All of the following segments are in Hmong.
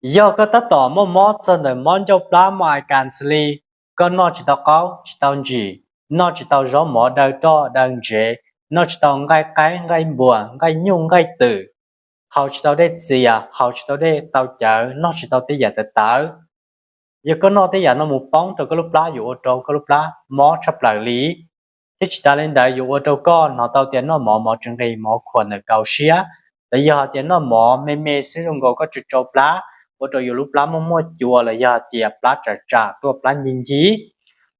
Yog koj tab tom muaj mob txog ntawm mob ncauj plab mob a kas xws li koj noj tsis tau qaub tsis tau ntsim, noj tsis tau zaub mov daw roj daw ntsev, noj tsis tau nqaij qaib nqaij npuas nqaij nyuj nqaij twm, haus tsis tau dej txias, haus tsis tau dej tau cawv, noj tsis tau tej yam tawv tawv. Yog koj noj tej yam no mus poob rau koj lub plab yuav ua rau koj lub plab mob tshaj plaws li. Thiab tsis tas li ntawd yuav ua rau koj hnov tau tias noj mov mov tsis nqis, mov khuam ntawm kaus siab, los yog hais tias noj mov me me xwb zoo nkaus koj tsau tsau plab, ua rau yus lub plab muaj muaj cua los yog hais tias plab tsam tsam tuaj plab ncig ncig,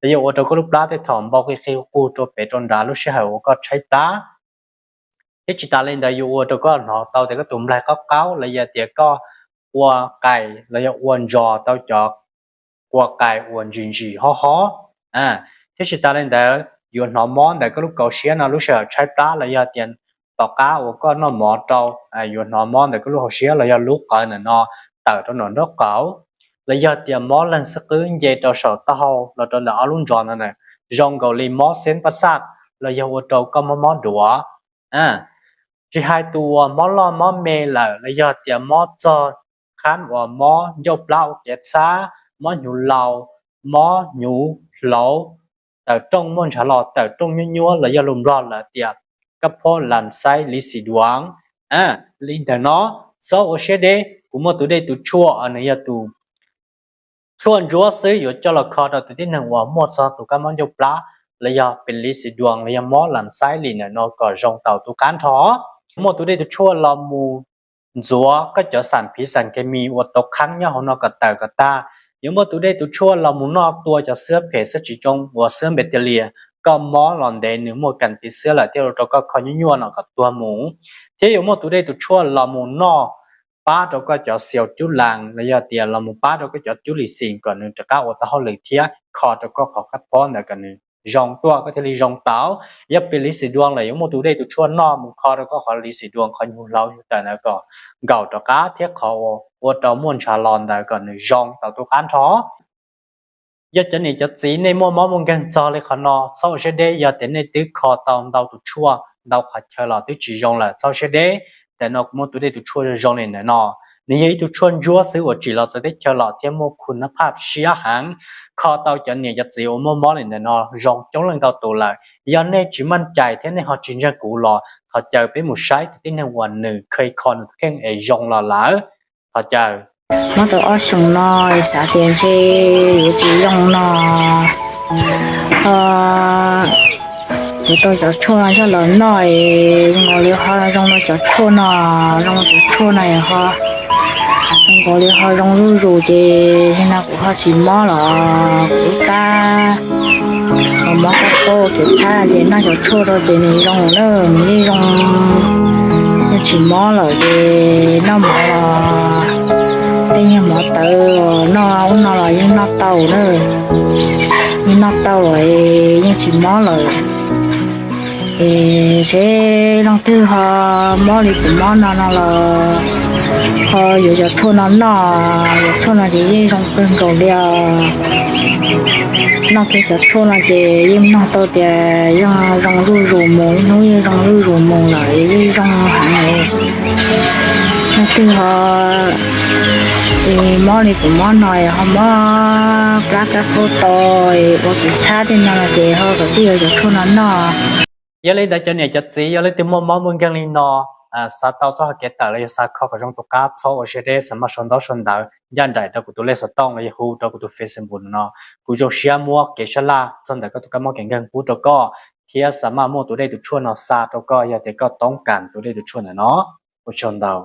los yog ua rau koj lub plab tej thaum npau qi qi qug rau pem rau nrad lub sij hawm uas koj tshaib plab. Thiab tsis tas li ntawd yuav ua rau koj hnov tau tias koj tus nplaig qaub qaub los yog tias koj ua qais los yog ua ntsos tau cov kua qais uas ntsim ntsim hob hob. Thiab tsis tas li ntawd yuav hnov mob ntawm koj lub kaus siab no lub sij hawm tshaib plab los yog tias tom qab uas koj noj mov rau, yuav hnov mob ntawm koj lub hauv siab los yog lub qawv ntawm no tawm rau nraum nraub qaum, los yog tias mob leeg xwb qwb nce rau saum taub hau los rau ntawm ob lub ntsos ntawd na, zoo nkaus li mob xeeb pab xaj los yog ua rau koj mob mob duav. Tsis hais tus uas mob loj mob me lawm los yog tias mob txog qhab uas mob ncauj plab ua kev txhab, mob hnyuv laus, mob hnyuv hlauv, tawm rooj muaj ntshav los tawm rooj nyuab nyuab los yog lus Nplog lawv tias kab phob lam xaib li xis duas. Li ntawm no, txhob ua siab deb, kuv muaj tus dej tus tshuaj, nws yog tus tshuaj ntsuab xwb yuav coj los kho rau tus tib neeg uas muaj txog tus kab mob ncauj plab los yog pes lis xis duas los yog mob lam xaib li ntawm no kom zoo tau tus qab nrho. Muaj tus dej tus tshuaj los mus ntxuav koj cov xam phiv xam khes mis uas tau qhab nyob hauv no kom tawm kom tag. Yuav muaj tus dej tus tshuaj los mus noj tua cov xwab phem xwab tsis zoo uas xwab npes tiag lias, koj mob los ntev nws muaj kas tiv xwab lawm thiaj ua rau koj kho nyuaj nyuaj no kom tuag mus. Thiab yuav muaj tus dej tus tshuaj los mus noj pab rau koj cov xiaus cub las los yog tias los mus pab rau koj cov cub lis xis kom nws rov qab ua tau hauj lwm thiab kho rau koj qhov kab phob ntawd kom nws zoo tuaj koj thiaj li zoo tau. Yog pes lis xis duas lawm yuav muaj tus dej tus tshuaj noj mus kho rau koj qhov lis xis duas qhov hnyuv hlauv hnyuv tawm ntawd kom nkaum rov qab thiab qhov ua rau muaj ntshav los ntawd kom nws zoo tau tus qab nrho. Yog cov niam cov txiv nej muaj mob muaj nkeeg txog li qhov no txhob ua siab deb, yog tias nej twb kho tau ntau tus tshuaj ntau qhov chaw los twb tsis zoo lawm txhob ua siab deb. Ntawm no kuv muaj tus dej tus tshuaj zoo zoo li ntawm no, nws yog ib tug tshuaj ntsuab xwb uas tsim los txawv teb chaws los thiab muaj khu nab phaj siab heev, kho tau cov niam cov txiv uas muaj mob li ntawm no zoo coob leej ntau tus lawm. Yog nej tsis maj cais thiab nej ho tsis ntseeg kuv los thov caw peb mus saib tus tib neeg uas nws kheev kho nws tus kheej es zoo los lawm. Thov caw. Mob tau ob xyoos no xav tias ntshe yuav tsis zoo no, ho kuv tau cov tshuaj no coj los noj es zoo nkaus li ho zoo li cov tshuaj no, zoo li cov tshuaj no ho zoo nkaus li ho zoo zuj zus ces nim no kuv ho tsis mob los kuv lub kab uas mob kab phob ua kev txhab ces noj cov tshuaj rau ces nws zoo lawm, nws yeej zoo, yeej tsis mob lawm ces noj mov los tej yog mov tawv noj ub no los yeej noj tau na, yeej noj tau lawm, yeej tsis mob lawm. Es seb leej twg ho mob li kuv mob no no los ho yuav cov tshuaj no noj, cov tshuaj no ces yeej zoo kawg nkaus li os. Noj kiag cov tshuaj no ces yeej mloog tau tias yeej zoo zuj zus mus, ib hnub yeej zoo zuj zus mus lawm, yeej zoo heev. Leej twg ho mob li kuv mob no ho mob plab kab phob to ua kev txhab tej no no ces ho kom tij yuav cov tshuaj no noj. Yog li ntawd cov niam cov txiv yog leej twg muaj mob muaj nkeeg li no, xav tau txoj hau kev tawm los yog xav kho kom zoo tus qab txhob ua siab deb, xav maj sau ntaub sau ntawv ncaj nraim rau kuv tus lej xov tooj los yog hu rau kuv tus Facebook no, kuv zoo siab muab kev sab laj txog ntawm koj tus kab mob kev nkeeg pub rau koj, thiab xav maj muaj tus dej tus tshuaj no xa rau koj yog tias koj toob kas tus dej tus tshuaj ntawm no. Ua tsaug ntau.